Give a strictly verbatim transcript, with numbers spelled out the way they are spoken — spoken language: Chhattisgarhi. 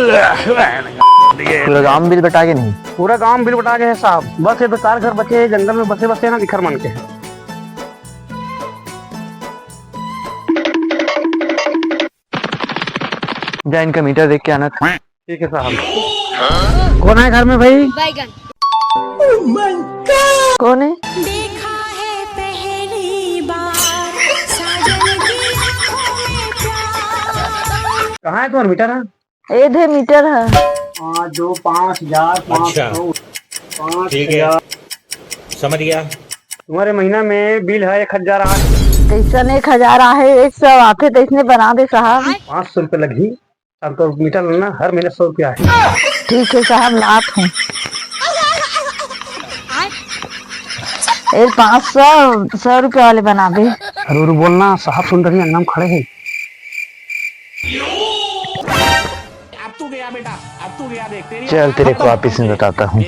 पूरा गांव में बिल बटा के नहीं? पूरा गांव में बिल बटा के है साहब, बस ये दो चार घर बचे हैं जंगल में बसे बसे ना, दिखर मन के। जा, इनका मीटर देख के आना। ठीक है साहब। कौन है घर में भाई? बैगन। कौन है? देखा है पहली बार साजन की आंखों में प्यार। कहाँ है तुम्हारा मीटर? है, ए दे मीटर है। पाँच दो पाँच हजार पाँच सौ। अच्छा। पाँच हजार। ठीक है, समझ गया। तुम्हारे महीना में बिल है एक हजार आठ। कैसन एक हजार आहे, एक सौ आथे, तैसने बना दे साहब। पाँच सौ रुपये लगही। अब तो मीटर लेना, हर महीने सौ रुपया है। ठीक है साहब, लात हूँ। ए, पाँच सौ, सौ रुपया वाले बना दे। अरे, अरे, बोलना, साहब सुन रही है, अंगना में खड़े हैं। अब तू गया बेटा, अब तू गया, देख तेरी चल, तेरे को वापिस में बताता हूँ।